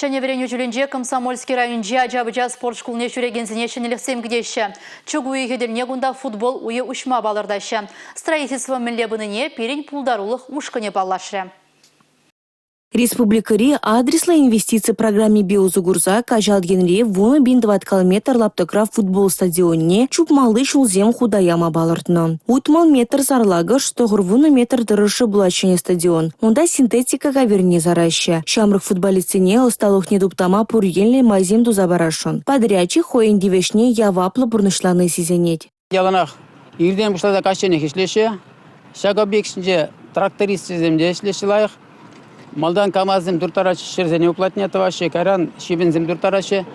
Ҫӗнӗ вӗренӳ ҫулӗнче Комсомольски районӗнчи ача-пӑча спорт шкулне ҫӳрекенсене ҫӗнӗлӗхсем кӗтеҫҫӗ. Чӳк уйӑхӗ тӗлне кунта футбол уйӗ уҫма палӑртаҫҫӗ. Строительство мӗнле пынине пирӗн пултарулӑх ушкӑнӗ паллашрӗ. Республикӑри адреслӑ инвестици программипе усӑ курса Каҫал енре 10 пин тӑваткал метр лаптӑкра футбол стадионне чупмалли ҫулсем хута яма палӑртнӑ. 60 метр сарлакӑш, 90 метр тӑрӑшшӗ пулать ҫӗнӗ стадион. Унта синтетика кавирне сараҫҫӗ. Ҫамрӑк футболистсене ӑсталӑхне туптама пур енлӗ майсем туса парасшӑн. Подрядчик хӑйӗн тивӗҫне яваплӑ пурнӑҫлани сисӗнет. Яланах иртен пуҫласа каҫченех ӗҫлеҫҫӗ. Ҫак объект ҫинче трактористсем те ӗҫлеҫҫӗ лайӑх. Малтан КАМАЗсем турттараҫҫӗ, ҫӗрсене уплатне тӑваҫҫӗ, кайран щебенсем турттараҫҫӗ.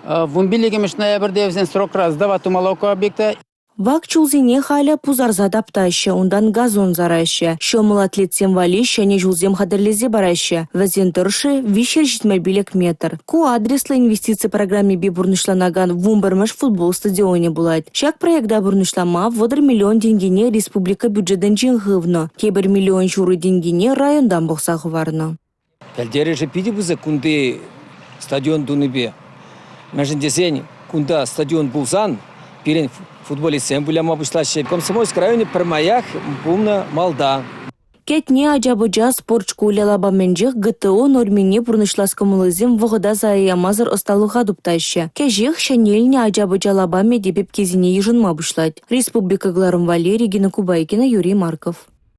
15 ноябрьте вӗсен срокра сдавать тумалла ку объекта. Вак чулсене халӗ пусарса таптаҫҫӗ, унтан газон сараҫҫӗ. Ҫӑмӑл атлетсем валли ҫӗнӗ ҫулсем хатӗрлесе параҫҫӗ. Вӗсен тӑршшӗ 375 метр. Ку адреслӑ инвестици программипе пурнӑҫланакан 11-мӗш футбол стадионӗ пулать. Ҫак проекта пурнӑҫлама 30 миллион тенкине республика бюджетӗнчен хывнӑ, тепӗр миллион ҫурӑ тенкине районтан пӑхса хӑварнӑ. Пӗлтерӗшӗ питӗ пысӑк кунти стадион тунипе. Мӗншӗн тесен кунта стадион пулсан пирӗн футболистсем выляма пуҫлаҫҫӗ. Комсомольск районӗ пӗрмаях пулнӑ малта. Кӗтне ача-пӑча спорт шкулӗ лапамӗнчех ГТО нормине пурнӑҫлас кӑмӑллисем вӑхӑта сая ямасӑр ӑсталӑха туптаҫҫӗ. Кӗҫех ҫӗнелнӗ ача-пӑча лапамӗ те пепкесене йышӑнма пуҫлать. Республика кӑларӑм валли Регина Кубайкина, Юрий Марков.